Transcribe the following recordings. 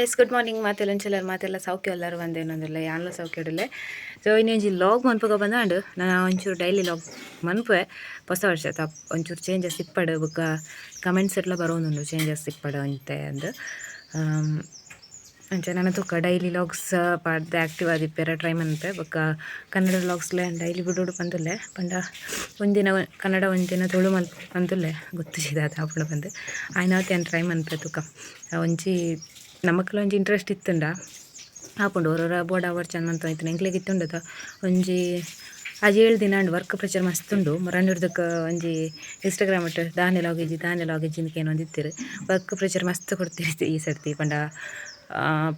Guys, good morning. ಮಾತೆಲ್ಲ ಒಂಚೆಲ್ಲರು ಮಾತೆಲ್ಲ ಸೌಖ್ಯ ಎಲ್ಲರೂ ಬಂದೇನೊಂದಿಲ್ಲ, ಯಾನ್ಲ ಸೌಖ್ಯ ಇಡಲೆ. ಸೊ ಇನ್ನೊಂಜಿ ಲಾಗ್ ಮನ್ಪುಗ ಬಂದಾಂಡು. ನಾನು ಒಂಚೂರು ಡೈಲಿ ಲಾಗ್ ಮನ್ಪುವೆ. ಹೊಸ ವರ್ಷ ತಪ್ ಒಂಚೂರು ಚೇಂಜಸ್ ಇಪ್ಪಡು. ಬೊಕ್ಕ ಕಮೆಂಟ್ಸ್ ಎಟ್ಲ ಬರೋದುಂಡು, ಚೇಂಜಸ್ ಇಪ್ಪಡು ಅಂತೆ ಅಂದ್. ಅಂಚ ನನ ತೂಕ, ಡೈಲಿ ಲಾಗ್ಸ್ ಪಾಡ್ದು ಆ್ಯಕ್ಟಿವ್ ಆದಿಪ್ಪೆರ ಟ್ರೈ ಮನ್ಪೆ. ಬೊಕ್ಕ ಕನ್ನಡ ಲಾಗ್ಸ್ಲೆ ಡೈಲಿ ಬಿಡೋಡು ಪಂದುಲ್ಲೆ. ಪಂಡ ಒಂದಿನ ಕನ್ನಡ, ಒಂದಿನ ತುಳು ಮಲ್ಪ ಪಂದುಲ್ಲೆ. ಗೊತ್ತುಜಿ ದಾದ ಆಪುಂಡು ಪಂದ್. ಆಯ್ನಾತ್ ಯಾನ್ ಟ್ರೈ ಮನ್ಪೆ, ತೂಕ. ಒಂಜಿ ನಮಕ್ಲ ಒಂಜಿ ಇಂಟ್ರೆಸ್ಟ್ ಇತ್ತುಂಡ ಆಪುಂಡು. ಒರೊರ ಬೋಡ ಅವರ್ ಚಂದ ಮಂತೊಂದಿತ್ತಿನ ಎಂಕ್ಲೆಗ್ ಇತ್ತುಂಡತ. ಒಂಜಿ ಆಜಿ ಏಳು ದಿನ ಉಂಡು. ವರ್ಕ್ ಪ್ರೆಷರ್ ಮಸ್ತ್ ಉಂಡು. ಮೊರಂಡಿರ್ದಕ್ಕೆ ಒಂಜಿ ಇನ್ಸ್ಟಾಗ್ರಾಮ್ ಇಟ್ಟು ದಾನೆ ಲಾಗೇಜಿ, ದಾನೆ ಲಾಗೇಜಿ ಏನೊಂದಿತ್ತೆರ್. ವರ್ಕ್ ಪ್ರೆಷರ್ ಮಸ್ತ್ ಕೊಡ್ತೀರಿ ಈ ಸರ್ತಿ. ಪಂಡ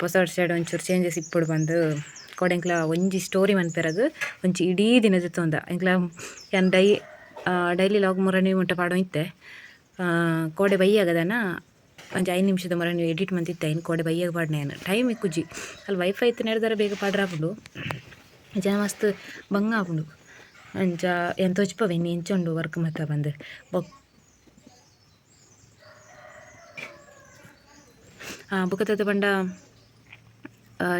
ಪೊಸ ವರ್ಷಡ್ ಒಂಚೂರು ಚೇಂಜಸ್ ಇಪ್ಪೊಡು ಪಂದ್ ಕೋಡೆ ಎಂಕ್ಲ ಒಂಜಿ ಸ್ಟೋರಿ ಮನ್ಪೆರಗ್ ಒಂಜಿ ಇಡೀ ದಿನ ಜೊತೆ ಎಂಕ್ಲ. ಯಾನ್ ಡೈಲಿ ಲಾಗ್ ಮುರಣಿ ಮುಟ್ಟ ಪಾಡೊ ಇತ್ತೆ. ಕೋಡೆ ಬಯ್ಯಾಗದನ ಒಂಜಿ 5 ನಿಮಿಷದ ಮೊರಣಿ ಎಡಿಟ್ ಮಂತಿತ್ತೆ. ಇನ್ನು ಕೋಡೆ ಬಯ್ಯಾಗ ಪಾಡ್ನೆ. ಯಾನ್ ಟೈಮ್ ಇಕ್ಕುಜಿ. ಅಲ್ಲಿ ವೈಫೈ ಇತ್ತು ನೆಡ್ದಾರ ಬೇಗ ಪಾಡ್ರಾಪುಂಡು. ಜನ ಮಸ್ತ್ ಬಂಗ ಆಪುಂಡು. ಅಂಚ ಯಾನ್ ತೋಜ್ಪವೆ ಇನ್ನು ಎಂಚ ಉಂಡು ವರ್ಕ್ ಮತ್ತ ಬಂದು. ಬೊಕ್ ಬೊಕ ಪಂಡ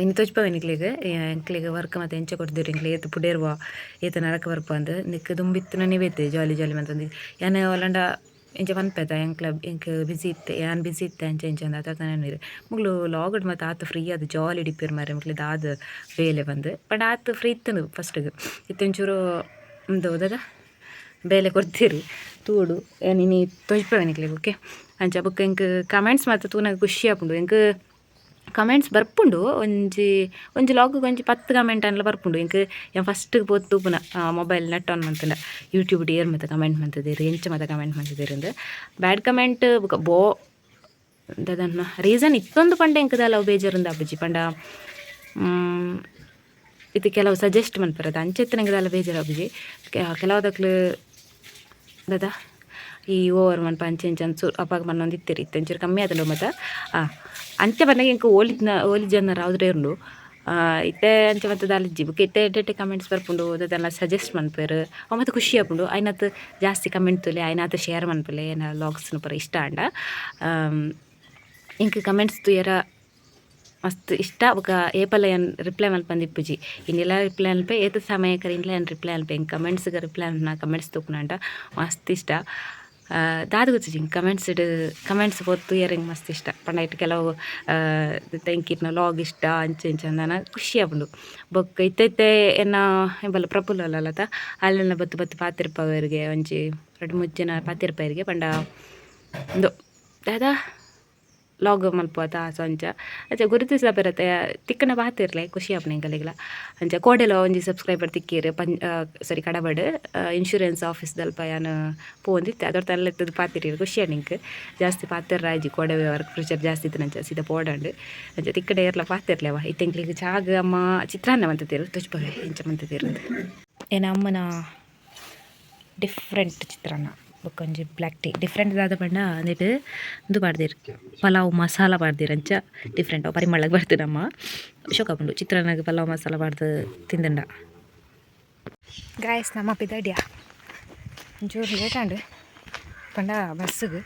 ಇನ್ನು ತೋಜ್ಪವೆ ನಿಕ್ಲೆಗ್ ಎಂಕ್ಲೆಗ್ ವರ್ಕ್ ಮತ್ತೆ ಎಂಚ ಕೊಡ್ದಿರು, ಎಂಕ್ಲೆ ಏತ್ ಪುಡೇರ್ವ, ಏತ್ ನರಕ ಬರ್ಪ ಅಂದ್. ನಿಕ್ ದುಂಬಿತ್ತುನ ಬೇತೆ ಜಾಲಿ ಜಾಲಿ ಮಂತೊಂದು. ಯಾನ್ ಒಲಂಡ ಇಂಚ ಪನ್ಪೆತ, ಎಂಕ್ಲ ಎಂಕ್ ಬಿಸಿ ಇತ್ತೆ, ಯಾನ್ ಬಿಸಿ ಇತ್ತೆ, ಅಂಚ ಇಂಚ ಅಂದ್. ಅತ ನೆನ್ವಿರು ಮುಗ್ಲು ಲಾಗ್ಡ್ ಮತ್ತೆ ಆತ್ ಫ್ರೀ ಆದ್ ಜಾಲಿ ಡಿಪ್ಪೇರ್ ಮಾರ್ರೆ, ಮುಕ್ಲೆ ದಾದ ಬೇಲೆ ಬಂದು. ಪಂಡ ಆತ್ ಫ್ರೀ ಇತ್ತುಂಡು ಫಸ್ಟ್ಗೆ. ಇತ್ತೆ ಒಂಚೂರು ಉಂದು ದಾದ ಬೇಲೆ ಕೊಡ್ತೀರಿ, ತೂಡು. ಯಾನ್ ಇನಿ ತೋಜ್ಪವೆ ನಿಕ್ಲೆಗ್, ಓಕೆ. ಅಂಚ ಬೊಕ್ಕ ಎಂಕ್ ಕಮೆಂಟ್ಸ್ ಮಾತ ತೂನಗ ಖುಷಿ ಆಪುಂಡು. ಎಂಕ್ ಕಮೆಂಟ್ಸ್ ಬರ್ಪುಂಡು. ಒಂಜಿ ಒಂಜಿ ಲಾಗ್ ಒಂಜಿ 10 ಕಮೆಂಟ್ ಅನ್ಲ ಬರ್ಪುಂಡು. ಎಂಕ್ ಯಾನ್ ಫಸ್ಟ್ ಪೋತು ತೂಪುನ, ಮೊಬೈಲ್ ನೆಟ್ ಆನ್ ಮಂತುಂಡ ಯೂಟ್ಯೂಬ್ ಏರ್ ಮಾತ ಕಮೆಂಟ್ ಮಂತುದೆರ್, ಎಂಚ ಮಾತ ಕಮೆಂಟ್ ಮಂತುದೆರ್ ಅಂದ್. ಬ್ಯಾಡ್ ಕಮೆಂಟ್ ಬೊಕ ಬೋ ದಾದನ್ನ ರೀಸನ್ ಇತ್ತೊಂದು ಪಂಡ ಎಂಕ್ ದಾಲ ಅವು ಬೇಜಾರುಂದು ಆಪುಜಿ. ಪಂಡ ಇತ್ತೆ ಕೆಲವು ಸಜೆಸ್ಟ್ ಮನ್ಪೆರ್, ಅಂಚ ಇತ್ತೆ ನಂಗೆ ದಾಲ ಬೇಜಾರು ಆಪುಜಿ. ಕೆಲವುದಕ್ಲು ದಾದ ಈ ಓವರ್ ಮನ್ಪ, ಅಂಚೆ ಇಂಚ ಅಂಚು ಅಪಾಗ ಮನ್ನೊಂದಿತ್ತೆರ್. ಇತ್ತೆ ಒಂಚೂರು ಕಮ್ಮಿ ಆತುಂಡು ಮತ. ಅಂಚ ಪನ್ನಗ ಎಂಕ್ ಓಲಿದ್ನ ಓಲಿ ಜನರ ಆವುದ್ರೆ ಉಂಡು. ಇತ್ತೆ ಅಂಚ ಮತ್ತ ದಾಲ ಇಜ್ಜಿ. ಬೊಕ ಇತ್ತೆ ಎಡ್ಡೆ ಎಡ್ಡೆ ಕಮೆಂಟ್ಸ್ ಬರ್ಪುಂಡು, ದಾದನ ಸಜೆಸ್ಟ್ ಮನ್ಪೆರ್, ಅವು ಮಸ್ತ್ ಖುಷಿ ಆಪುಂಡು. ಆಯ್ನಾತ್ ಜಾಸ್ತಿ ಕಮೆಂಟ್ ತೂಲೆ, ಆಯ್ನಾತ್ ಶೇರ್ ಮನ್ಪುಲೆ ಎನ್ನ ಲಾಗ್ಸ್ ಪೂರ ಇಷ್ಟ ಆಂಡ. ಎಂಕ್ ಕಮೆಂಟ್ಸ್ ತೂಯರ ಮಸ್ತ್ ಇಷ್ಟ. ಬೊಕ ಏಪಲ ಯಾನ್ ರಿಪ್ಲೈ ಮಲ್ಪಂದಿಪ್ಪುಜಿ. ಇನಿಲ ರಿಪ್ಲೈ ಮಲ್ಪೆ. ಏತ್ ಸಮಯ ಕರಿಂಡ್ಲ ಯಾನ್ ರಿಪ್ಲೈ ಮಲ್ಪೆ. ಎಂಕ್ ಕಮೆಂಟ್ಸ್ಗ್ ರಿಪ್ಲೈ ಮಲ್ಪುನ, ಕಮೆಂಟ್ಸ್ ತೂಪುನಂಡ ಮಸ್ತ್ ಇಷ್ಟ. ದಾದ ಗೊತ್ತುಜಿ, ಕಮೆಂಟ್ಸ್ ಕಮೆಂಟ್ಸ್ ಪೋತು ತೂಯರೆ ಎಂಕ್ ಮಸ್ತ್ ಇಷ್ಟ. ಪಂಡ ಐಟ್ ಕೆಲವು ಎಂಕ್ ಇರ್ನ ಲಾಗ್ ಇಷ್ಟ, ಅಂಚ ಇಂಚ ಅಂದನ ಖುಷಿ ಆಪುಂಡು. ಬೊಕ್ಕ ಇತ್ತೆ ಇತ್ತೆ ಎನ್ನ ಎಂಬಲ್ಲ ಪ್ರಫುಲ್ ಅಲ್ಲತ ಅಲ್ಲೆಲ್ಲ ಬತ್ತು ಬತ್ತು ಪಾತೆರ್ಪವೆರ್ಗೆ. ಒಂಜಿ ರಡ್ಡ್ ಮೂಜಿ ಜನ ಪಾತೆರ್ಪೆರ್ಗೆ. ಪಂಡ ಉಂದು ದಾದ ಲಾಗ್ ಮಲ್ಪುವತ ಸೊ ಅಂಚ ಅಂಚ ಗುರುತಿಸಪೆರತೆ ತಿಕ್ಕನ ಪಾತೆರ್ಲೆ, ಖುಷಿ ಆಪುಂಡು ಎಂಕಲೆಗ್ಲ. ಅಂಚ ಕೋಡೆಲ ಒಂಜಿ ಸಬ್ಸ್ಕ್ರೈಬರ್ ತಿಕ್ಕೀರ್. ಪಂಜ್ ಸಾರಿ, ಕಡಬಡ್ ಇನ್ಶೂರೆನ್ಸ್ ಆಫೀಸ್ ದಲ್ಪ ಯಾನ್ ಪೋವೊಂದಿತ್ತೆ. ಅದೊರ್ತು ಅಲ್ಲೆತ್ತದು ಪಾತೆರಿಯೆರ್, ಖುಷಿ ಆಂಡ್ ಎಂಕ್. ಜಾಸ್ತಿ ಪಾತೆರ್ರ ಆಯ್ಜಿ. ಕೋಡೆ ವರ್ಕ್ ಪ್ರೆಷರ್ ಜಾಸ್ತಿ ಇತ್ತು, ಅಂಚ ಸೀದಾ ಪೋಡಾಂಡ್. ಅಂಚ ತಿಕ್ಕಡ ಏರ್ಲ ಪಾತೆರ್ಲೆವ. ಇತ್ತೆ ಎಂಕ್ಲೆಗ್ ಚಾಗ್ ಅಮ್ಮ ಚಿತ್ರಾನ್ನ ಮಂತುದೆರ್. ತೋಜ್ಪವೆ ಎಂಚ ಮಂತುದೆರ್. ಎನ್ನ ಅಮ್ಮನ ಡಿಫ್ರೆಂಟ್ ಚಿತ್ರಾನ್ನ ಬೊಕ್ಕ ಒಂಜಿ ಬ್ಲ್ಯಾಕ್ ಟೀ. ಡಿಫ್ರೆಂಟ್ ದಾದ ಪಂಡ ಅಂದೆಟ್ ಉಂದು ಪಾಡ್ದೆರ್, ಪಲಾವ್ ಮಸಾಲ ಪಾಡ್ದೆರ್. ಅಂಚ ಡಿಫ್ರೆಂಟ್ ಪರಿಮಳಗ್ ಬರ್ತದೆ. ಶೋಕಾಪುಂಡು ಚಿತ್ರಾನ್ನಗ್ ಪಲಾವ್ ಮಸಾಲ ಪಾಡ್ದು ತಿಂದಂಡ. ಗಾಯ್ಸ್, ನಮ್ಮ ಪಿದಡ್ಯ. ಒಂಚೂರು ಲೇಟ್ ಆಂಡ್. ಪಂಡ ಬಸ್ಸಿಗೆ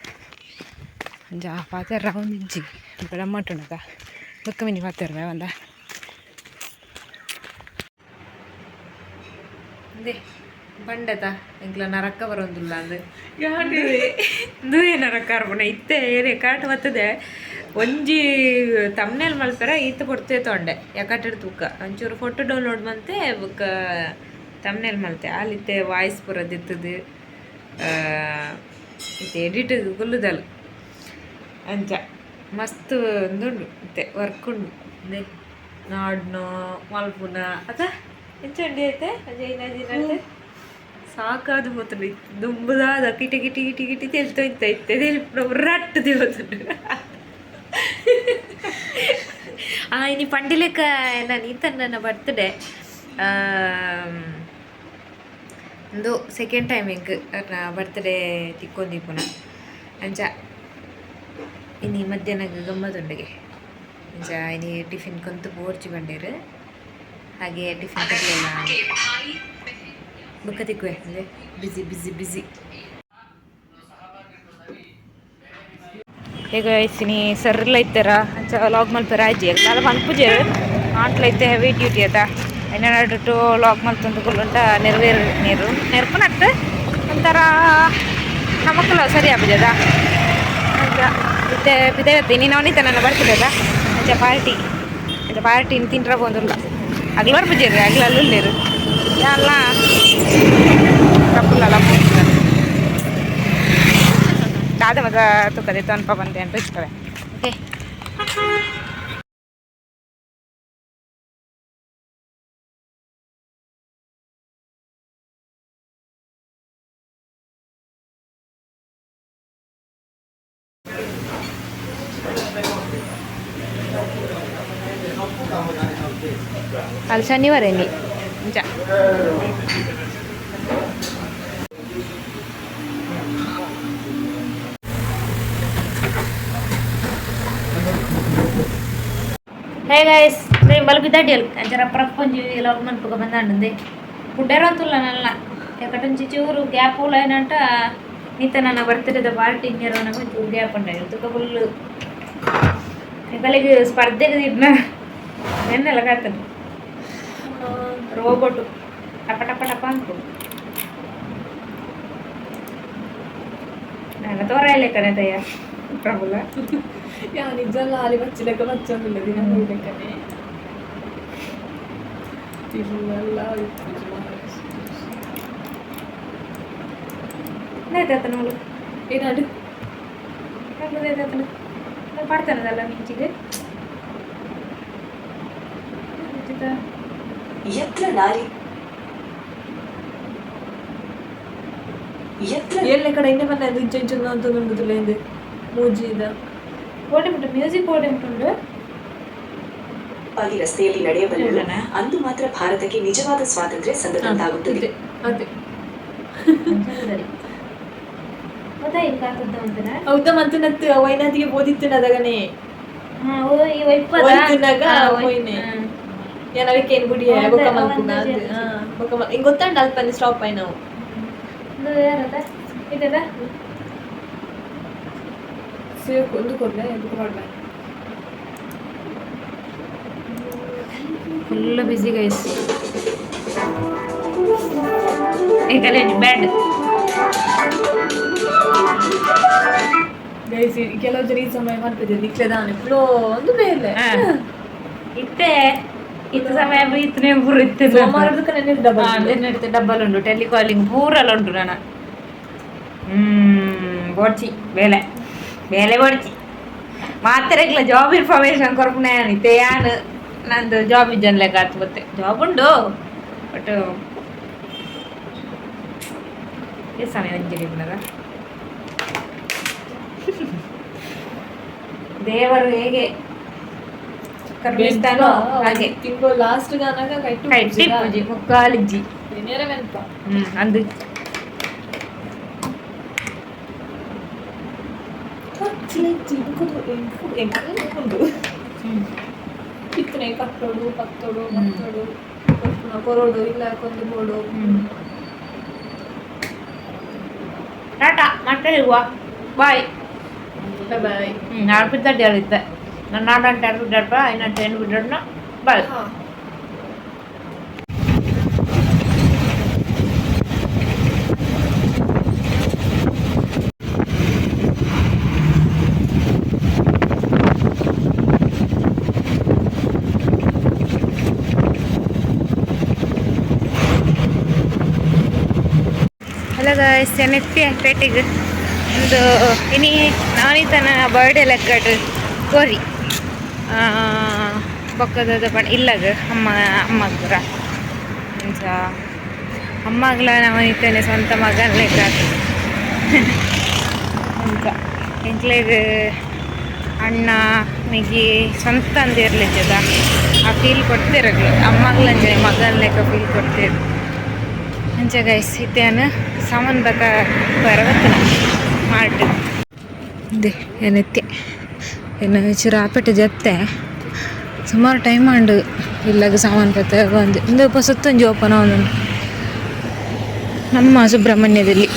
ಅಂಚ ಪಾತೆರ ರಾವೊಂದಿಜ್ಜಿ. ಗಮ್ಮತ್ತುಂಡತ. ಬೊಕ್ಕ ಮಿನಿ ಪಾತೆರ್ವೆ ಒಂದ. ಅಂದೆ ಬಂಡತ ಎಂಕ್ಲ ನರಕ ಬರೋಂದುಲ್ಲ ಅಂದ್. ಇಂದುವೆ ನರಕ ಅರ್ಪುನ. ಇತ್ತೆ ಏರೆ ಕಾಟ್ ಬತ್ತದೆ. ಒಂಜಿ ತಮ್ನೇಲ್ ಮಲ್ಪೆರ ಈತ್ ಪೊರ್ತು ತೊಂಡೆ ಯಾಕಟ್ಟೆಡ್ ತೂಕ. ಒಂಚೂರು ಫೋಟೋ ಡೌನ್ಲೋಡ್ ಮಂತೆ ಬೊಕ್ಕ ತಮ್ನೇಲ್ ಮಲ್ತೆ. ಆಲ್ ಇತ್ತೆ ವಾಯ್ಸ್ ಪೂರ ದೆತ್ತದು ಇತ್ತೆ ಎಡಿಟ್ ಕುಲ್ಲುದಲ್. ಅಂಚ ಮಸ್ತ್ ಉಂದುಂಡು, ಇತ್ತೆ ವರ್ಕ್ ಉಂಡು. ಇಂದೆ ನಾಡ್ನ ಮಲ್ಪುನ ಅತ ಎಂಚ ಉಂಡು ಐತೆ ಅಜಯ್. ಸಾಕಾದ್ ಪೋತುಂಡು. ದುಂಬುದಾದ ಕಿಟಿ ಕಿಟಿ ಕಿಟಿ ಕಿಟಿ ತೆಲ್ತೊಂತ ಇತ್ತೆ ತೆಲ್ಪುನ ರಟ್ಟ್ ಪೋತುಂಡು. ಇನಿ ಪಂಡಿಲೆಕ್ಕ ಎನ್ನ ಈತನ್ನ ಬರ್ತ್ಡೇ. ಉಂದು ಸೆಕೆಂಡ್ ಟೈಮ್ ಎಂಕ್ ಬರ್ತ್ಡೇ ತಿಕ್ಕೊಂದಿಪ್ಪುನ. ಅಂಚ ಇನಿ ಮಧ್ಯಾಹ್ನಗ್ ಗಮ್ಮತ್ತುಂಡುಗೆ. ಅಂಚ ಇನಿ ಟಿಫಿನ್ ಕೊಂತು ಪೋರ್ಚಿ ಪಂಡೆರ್. ಹಾಗೆ ಟಿಫಿನ್ ಕಟ್ಲಿಲ್ಲ. ಬೊಕ್ಕ ತಿಕ್ಕುವೆ. ಅಂದ್ರೆ ಬಿಸಿ ಬಿಸಿ ಬಿಸಿ. ಈಗ ಇಸ್ಸಿನಿ ಸರ್ಲ ಇತ್ತರ ಅಂಚ ಲಾಗ್ ಮಲ್ಪೆರ ಆಜಿ ದಾಲ ಪನ್ಪುಜೆರ್ ಆಂಟ್ಲ ಇತ್ತೆ ಹೆವಿ ಡ್ಯೂಟಿ ಅತ. ಐನ ನಡುಟು ಲಾಗ್ ಮಲ್ತೊಂದು ಕುಲ್ಲುಂಡ ನೆರವೇರು ನೀರು ನೆರ್ಪುನತ್ ಒಂಥರ ನಮಕುಲ ಸರಿ ಆಪುಜದ. ಅಂಚ ಇತ್ತೆ ಪಿದಯಿ ಇನಿ ನವನೀತ ನನ್ನ ಬರ್ತಿದ್ದದ. ಅಂಚ ಪಾರ್ಟಿ, ಅಂಚ ಪಾರ್ಟಿ ತಿಂಟ್ರ ಪೋಂದುಲ್ಲ. ಅಗ್ಲ ಬರ್ಪುಜೆರ್, ಅಗ್ಲ ಅಲ್ಲುಲ್ಲೆರ್. ಯಾನ್ಲ ಕಪ್ಪುಲಲ ಪೋಂದುಲ್ಲ. ದಾದ ಮಗ ತುಕ್ಕದೆ ತನ್ಪ ಬಂದೆ ಅಂತ ಇಷ್ಟವೆ. ಓಕೆ, ಅಲ್ಲಿ ಶನಿವಾರ ಎನ್ನಿ ನಿಜ. ಹೇ ಗೈಸ್, ನೀವು ಬಲ್ಬಿದ್ದಾಡಿ ಅಂಚರ ಪ್ರಪಂಚ ಲಾಗ್ ಮನ್ಪುಗ ಬಂದಾಂಡುಂದೆ ಪುಡ್ಡೇರಂತುಲ್ಲ ನಲ್ಲ ಎಕಟೊಂಚಿ ಚೂರು ಗ್ಯಾಪ್ ಏನಂಟ ನಿತ ನನ್ನ ಬರ್ತ್ಡೇದ ಪಾರ್ಟಿ ಇಂಜರ ಒಂಚೂರು ಗ್ಯಾಪ್ ಉಂಟಾయి. ತುಕ ಫುಲ್ ನಿಕಲಿಗೆ ಸ್ಪರ್ಧೆಗೆ ಇಡ್ನ ನೆನ್ನೆಲ್ಲ ಕಾತನು ರೋಬೋಟು ಟಪ ಟಪ ಟಪ ಅನ್ಕೊ ನನ್ನ ತೋರಾಯಲೆಕ್ಕನೆ ತಯ್ಯ ಪ್ರಬುಲ. ಯಾ ನಿಜಲ್ಲ ಅಲ್ಲಿ ಬಚ್ಚಿಲೆಕ್ಕ ಬಚ್ಚೊಂದಿಲ್ಲ ದಿನ ಹೋಗ್ಬೇಕನೆ ತಿರುವಲ್ಲ. ಆತನ ಏನಾಡು? ಆತನ ಪಾಡ್ತಾನದಲ್ಲ ಮಿಂಚಿಗೆ. ಯತ್ರ ನಾರಿ ಯತ್ರ ಏಳನೇ ಕಡೆ ಇನ್ನೇ ಬಂದ ಇಂಚ ಇಂಚ ಅಂತ ಉಂಡುದಿಲ್ಲ ಮೂಜಿದ. ಓಡಿ ಬಿಟ್ಟು ಮ್ಯೂಸಿಕ್ ಓಡಿ ಉಂಟು. ಆಗಿ ರಸ್ತೆಯಲ್ಲಿ ನಡೆಯಬಲ್ಲಳು, ಅಂದು ಮಾತ್ರ ಭಾರತಕ್ಕೆ ನಿಜವಾದ ಸ್ವಾತಂತ್ರ್ಯ ಸಂದದಂತಾಗುತ್ತದೆ. ಅದೇ. ಗೊತ್ತಾ ಕಾತದ್ದ ಅಂತನ. ಹೌದಾ, ಮತ್ತೆ ನತ್ತು ವೈನಾದಿಗೆ ಬೋದಿತ್ತು ಅದಗನೆ. ಹಾ, ಓ ಈ ಒಯ್ಪದ. ಒಯ್ತುನಗ ಪೋಯಿನೆ. ಏನವಕ್ಕೆ ಏನು ಗುಡಿ ಬೊಕ್ಕ ಮಲ್ಪುನ. ಬೊಕ್ಕ ಹಿಂಗ್ ಗೊತ್ತಂಡ ಅಲ್ಪನೆ ಸ್ಟಾಪ್ ಆಯ್ ನಾವು. ಯಾರದ ಇದದ? ಸೇವ್ ಒಂದು ಕೊಡ್ಲೆ ಬುಕ್ ಮಾಡ್ಬೇ. ಫುಲ್ ಬಿಸಿ ಗೈಸ್. ಈಗಲೇ ಬ್ಯಾಂಡ್. ಗೈಸ್, ಕೆಲವು ಜನ ಈ ಸಮಯ ಮಾಡ್ತಿದ್ದೆ ನಿಕ್ಲೆದಾನೆ ಫ್ಲೋ ಒಂದು ಮೇಲೆ. ಇತ್ತೆ ಇತ್ತ ಸಮಯ ಇತ್ತನೇ ಪೂರ ಇತ್ತೆ. ಸೋಮವಾರದಕ್ಕೆ ನೆನ್ನೆ ಡಬಲ್. ನಡೀತೆ ಡಬ್ಬಲ್ ಉಂಟು, ಟೆಲಿಕಾಲಿಂಗ್ ಪೂರಲ್ಲ ಉಂಟು ನಾನು. ಬೋಡ್ಚಿ ಬೇಲೆ ಬೇಲೆ ಬೋಡ್ಚಿ ಮಾತ್ರೆಗ್ಲ ಜಾಬ್ ಇನ್ಫಾರ್ಮೇಶನ್ ಕೊರ್ಪುನೆ ಇತ್ತೆ. ಯಾನ್ ನಂದು ಜಾಬ್ ಇಜ್ಜನ್ ಲೆಕ್ಕ ಆತು. ಮತ್ತೆ ಜಾಬ್ ಉಂಡು, ಬಟ್ ಈ ಸಮಯ ಒಂಜಿ ಇಪ್ಪುನಗ ದೇವರು ಹೇಗೆ ಕರುಣಿಸ್ತಾನೋ ಹಾಗೆ. ತಿಂಗಳು ಲಾಸ್ಟ್ ಗಾನಾಗ ಕೈಟು. ಕೈಟಿ ಮುಕ್ಕಾಲಿಜ್ಜಿ. ನೇರ ಮೆನ್ಪ. ಅಂದು. ಉಂಡು ಕಿತ್ತನೆ ಕಟ್ಟೋಡು ಪತ್ತೋಡು ಮತ್ತೋಡು ಕೊರೋಡು ಇಲ್ಲ ಕೊಂದು ಬೋಡು. ಟಾಟಾ, ಮತ್ತೆ ಸಿಗುವ, ಬಾಯ್. Boy boy. ನಾಡು ಬಿದ್ದಾಡಿ ಹೇಳಿದ್ದೆ ನಾನು. ನಾಡು ಅಂತ ಬಿಡ್ಡಪ್ಪ ಇನ್ನಂಟು ಏನು ಬಿಡ್ಡೋಣ. ಬಾಯ್. ಹಲೋ ಗಾಯ್ಸ್, ಎತ್ತಿ ಪೇಟೆಗೆ ಒಂದು ಇನಿ ನವನೀತನ ಬರ್ಡೇ ಲೆಕ್ಕಡ್ ಕೋರಿ ಬೊಕ್ಕದ ಪಂಡ ಇಲ್ಲಗ ಅಮ್ಮ ಅಮ್ಮಗ್ರ. ಅಂಚ ಅಮ್ಮಗ್ಲ ನವನೀತನೆ ಸ್ವಂತ ಮಗನ ಲೆಕ್ಕ ಆಗ್ತದೆ. ಅಂಚ ಎಂಕ್ಲೆಗ್ ಅಣ್ಣ ಮೆಗಿ ಸ್ವಂತ ಅಂದ್ ಇರ್ಲಿಜ್ಜದ ಆ ಫೀಲ್ ಕೊಡ್ತಿರಗ್ಲು. ಅಮ್ಮಗ್ಲಂಜೆ ಮಗನ ಲೆಕ್ಕ ಫೀಲ್ ಕೊಡ್ತೀರು. ಅಂಚ ಗೈಸ್, ಇತ್ತೇನು ಸಾಮಾನು ಬತ್ತ ಬರವತ್ತನ ಮಾರ್ಟ್ ಇದೆ ಏನತ್ತೆ ಏನು ಚೂರು ಆಪೆಟ್ ಜತ್ತೆ. ಸುಮಾರು ಟೈಮ್ ಆಂಡು ಇಲ್ಲಾಗ ಸಾಮಾನು ಬತ್ತ ಒಂದು ಇಂದು ಪೊಸತ್ತೊಂಜಿ ಓಪನ್ ಒಂದು ನಮ್ಮ ಸುಬ್ರಹ್ಮಣ್ಯದಲ್ಲಿ.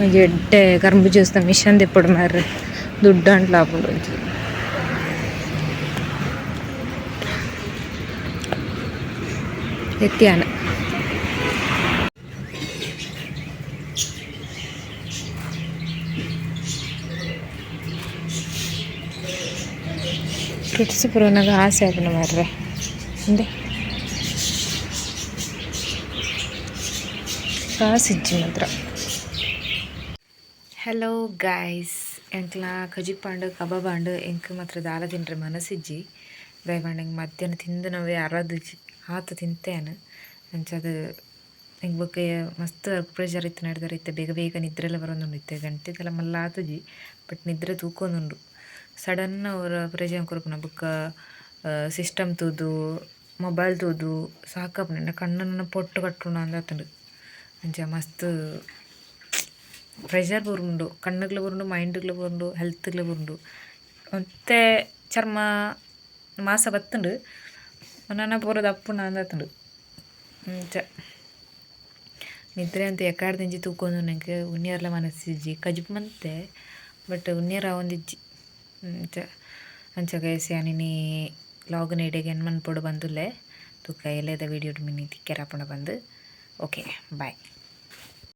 ಒಂಜಿ ಎಡ್ಡೆ ಕರ್ಂಬು ಜ್ಯೂಸ್ದ ಮಿಷನ್ ದೆಪ್ಪೊಡು ಮಾರ್ರೆ ದುಡ್ಡು ಆಪುಂಡು ಒಂಜಿ. ಎತ್ತಿಯಾನ ಫ್ರುಟ್ಸ್ ಪೂರ ಆಸೆ ಆಪುಂಡು ಮಾರ್ರೆ ಇಂದೆ ಕಾಸು ಇಜ್ಜಿ ಮಾತ್ರ. ಹಲೋ ಗಾಯ್ಸ್, ಎಂಕ್ಲ ಕಜಿಪಾಂಡ್ ಕಬಾಬ್ ಆಂಡ್. ಎಂಕ್ ಮಾತ್ರ ದಾಲ ತಿನ್ರೆ ಮನಸ್ಸಿಜ್ಜಿ. ದಾಯೆ ಎಂಕ್ ಮಧ್ಯಾಹ್ನ ತಿಂದಿನವೇ ಅರದುಜಿ, ಆತ್ ತಿಂತೇನ್. ಅಂಚಾದ್ ಎಂಕ್ ಬೊಕ್ಕ ಮಸ್ತ್ ವರ್ಕ್ ಪ್ರೆಷರ್ ಇತ್ತಿನ ಇತ್ತೆ ಬೇಗ ಬೇಗ ನಿದ್ರೆಲ ಬರೊಂದುಂಡು. ಇತ್ತೆ ಗಂಟೆದಲ ಮಲ್ಲ ಆತುಜಿ, ಬಟ್ ನಿದ್ರೆ ತೂಕೊಂದುಂಡು. ಸಡನ್ ಒರ ಪ್ರೆಷರ್ ಕೊರ್ಪುನ ಬೊಕ್ಕ ಸಿಸ್ಟಮ್ ತೂದು ಮೊಬೈಲ್ ತೂದು ಸಾಕಾಪುಂಡು. ಎನ್ನ ಕಣ್ಣುನು ಪೊಟ್ಟು ಕಟ್ಟುನ ಅಂದ್ ಅಂಚ ಮಸ್ತ್ ಪ್ರೆಷರ್ ಬರುಂಡು, ಕಣ್ಣುಗ್ಲ ಬರುಂಡು, ಮೈಂಡ್ಗ್ಲ ಬರುಂಡು, ಹೆಲ್ತ್ಗ್ಲ ಬರುಂಡು. ಒಂತೆ ಚರ್ಮ ಮಾಸ ಬತ್ತುಂಡು, ನನ ಪೂರ ದಪ್ಪುನ ಅಂದಾತುಂಡು. ಅಂಚ ನಿದ್ರೆ ಅಂತ ಎಕಾಡ್ದಿಂಚಿ ತೂಕೊಂದು ಎಂಕ್ ಉನ್ಯೆರ್ಲ ಮನಸ್ಸಿಜ್ಜಿ. ಕಜಿಪು ಮಂತೆ, ಬಟ್ ಉನ್ಯೆರ ಆವೊಂದಿಜ್ಜಿ. ಅಂಚ ಅಂಚ ಗೈಸ್, ಯಾನ್ ಇನಿ ಲಾಗ್ ಇಡೆಗ್ ಎಂಡ್ ಮನ್ಪೊಡು ಪಂದುಲ್ಲೆ. ತೂಕ ಎಲ್ಲೆದ ವೀಡಿಯೋಡ್ ಮಿನಿ ತಿಕ್ಕೆರ ಆಪುಂಡ ಪಂದ್. Okay, bye.